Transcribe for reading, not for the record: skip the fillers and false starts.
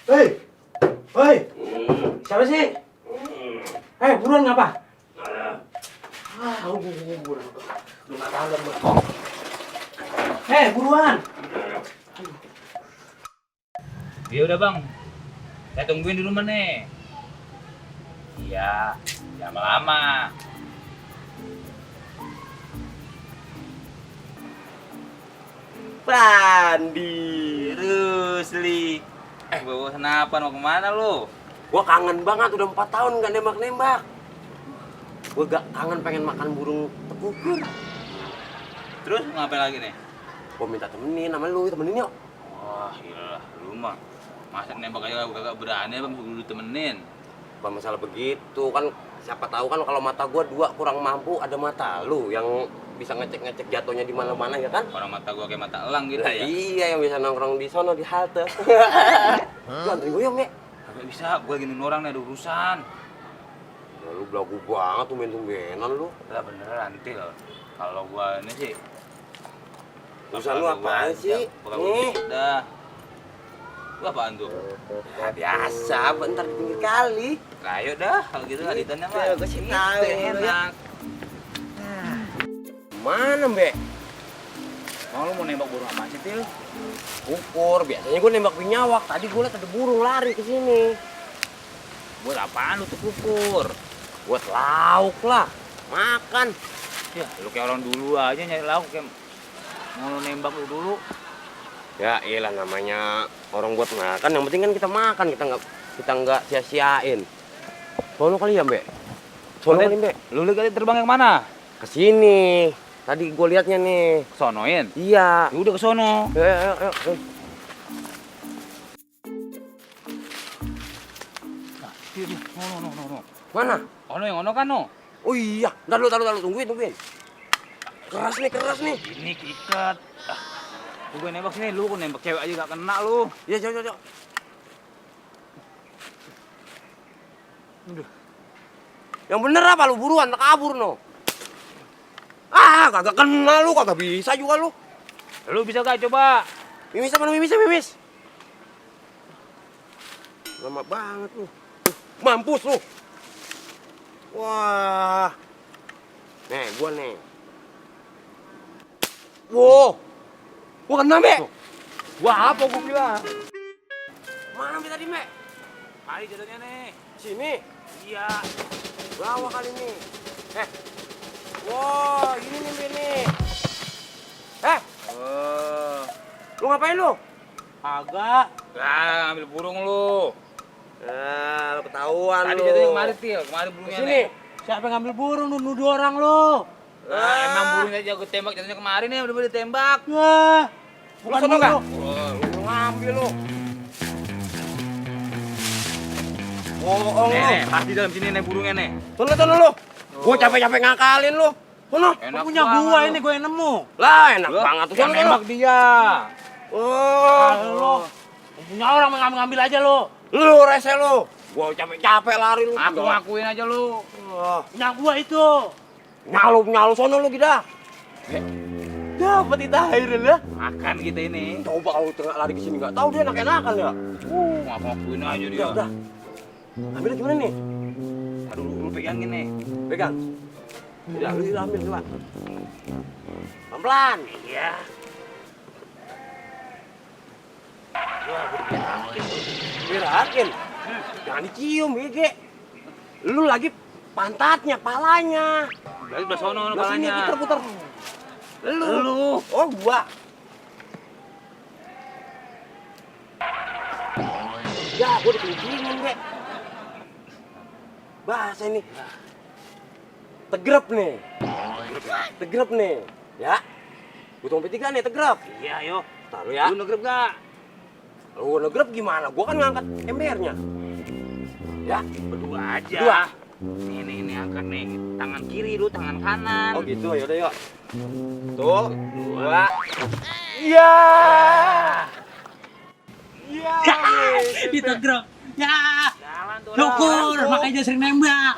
Hei, hei, siapa sih? Hei, buruan ngapa? Buruan. Lu nggak tahu dong, Bang. Hei, buruan. Ya udah bang, saya tungguin di rumah nih. Iya, jangan lama-lama. Randi, Rusli. Bawa senapan mau kemana lu? Gua kangen banget udah 4 tahun nggak nembak-nembak. Gua gak kangen pengen makan burung tekukur. Terus ngapain lagi nih? Gua minta temenin sama lu, temenin yuk. Wah, iyalah, lu mah masa nembak aja kagak berani bang, suruh temenin. Bukan masalah begitu kan, siapa tahu kan kalau mata gua 2 kurang mampu, ada mata lu yang bisa ngecek-ngecek jatuhnya di mana-mana ya kan? Orang mata gua kayak mata elang gitu Nah, ya. iya yang bisa nongkrong di sono di halte. Lu anterin gue yuk, Nek. Kagak bisa, gua lagi nunggu orang nih, ada urusan. Ya, lu belagu banget tumben-tumbenan lu. Lah beneran, Til. Kalau gua ini sih Urusan lu apaan sih? Nih. Dah. Lu apaan tuh? Ya, biasa, bentar di pinggir kali. Nah, ayo dah, kalau gitu aditannya mah. Gua sih tahu, enak. Mana, Mbak? Mau lu mau nembak burung apa sih, Til? Ukur, biasanya gue nembak binyawak. Tadi gue liat ada burung lari ke sini. Buat apaan lu tuh kukur? Buat lauk lah, makan. Ya, lu kayak orang dulu aja nyari lauk kayak mau lu nembak lu dulu. Ya iyalah namanya orang buat makan. Yang penting kan kita makan, kita nggak sia-siain. Sono kali ya, Mbak? Sono kali, Mbak? Lu kali terbang yang mana? Ke sini. Tadi gue liatnya nih. Sonoin. Iya. Ya udah ke sono. Ayo. Nah, sini. No. Mana? Ono yang ono kan no. Oh iya. Taruh, tungguin. Keras nih. Ini ikat. Lu gue nembak sini, lu nembak cewek aja gak kena lu. Iya, jauh. Udah. Yang bener apa lu buruan, tak kabur no. Ah, kagak kena lu, kagak bisa juga lu. Lu bisa gak coba? Mimis apa mimis? Lama banget lu. Mampus lu. Wah. Nih, gua nih. Wow. Gua kena, Mek. Wah, apa gua bilang? Mana Mek tadi, Mek? Mari jadinya nih. Sini. Iya. Bawah kali nih. Wow, ini nih, Mek nih. Oh. Lu ngapain lu? Agak. Lah, ambil burung lu. Lu ketahuan Tadi lu. jadinya kemari, Til. Kemari burungnya Sini. nih. Siapa yang ngambil burung lu nuduh orang lu? Lah, emang burungnya jago tembak jatuhnya kemarin nih, udah ditembak. Wah, bukan sono nggak? burung. Wah, Lu ngambil lu. Oh, nih, pasti dalam sini nih burungnya nih. Sono lu. Gua capek-capek ngakalin lu. Sono. Enak Punya banget gua lu. ini gua yang nemu. Lah, enak Lu, banget tuh. yang Sono nembak lu. dia. Oh, Lu punya orang ngambil aja lu. lu rese lu. Gua capek-capek lari lu. Aku ngakuin aja lu. Wah, Punya gua itu. nyalu sono lu kita. Dapat ditahirin ya. Makan kita ini. Coba kalau tengah lari ke sini enggak tahu dia enak-enakan ya. Aku ngakuin aja dia. Ya udah. Ambil gimana nih? Aduh, lu pegangin nih. Pegang. Udah, lu ambil coba. Pelan-pelan. Iya. Birakin. Jangan dicium, Bege. Lu lagi pantatnya, palanya. Dari belah sono Nah, sini palanya. puter-puter. Lu. Lu. Oh, gua. Ya, gua dikencingin, Ge. Bahasa ini. Tegrep nih. Ya. Butuh P3 nih, tegrep. Iya, ayo. Taruh ya. Lu negrep gak? Lu negrep gimana? Gua kan ngangkat embernya. Ya. Berdua aja. Berdua. Ini angkat nih. Tangan kiri lu, tangan kanan. Oh gitu, yaudah yuk. Tuh, 2. Iya. Ditegrok. Ya. Jalan tuh. Syukur, makanya sering nembak.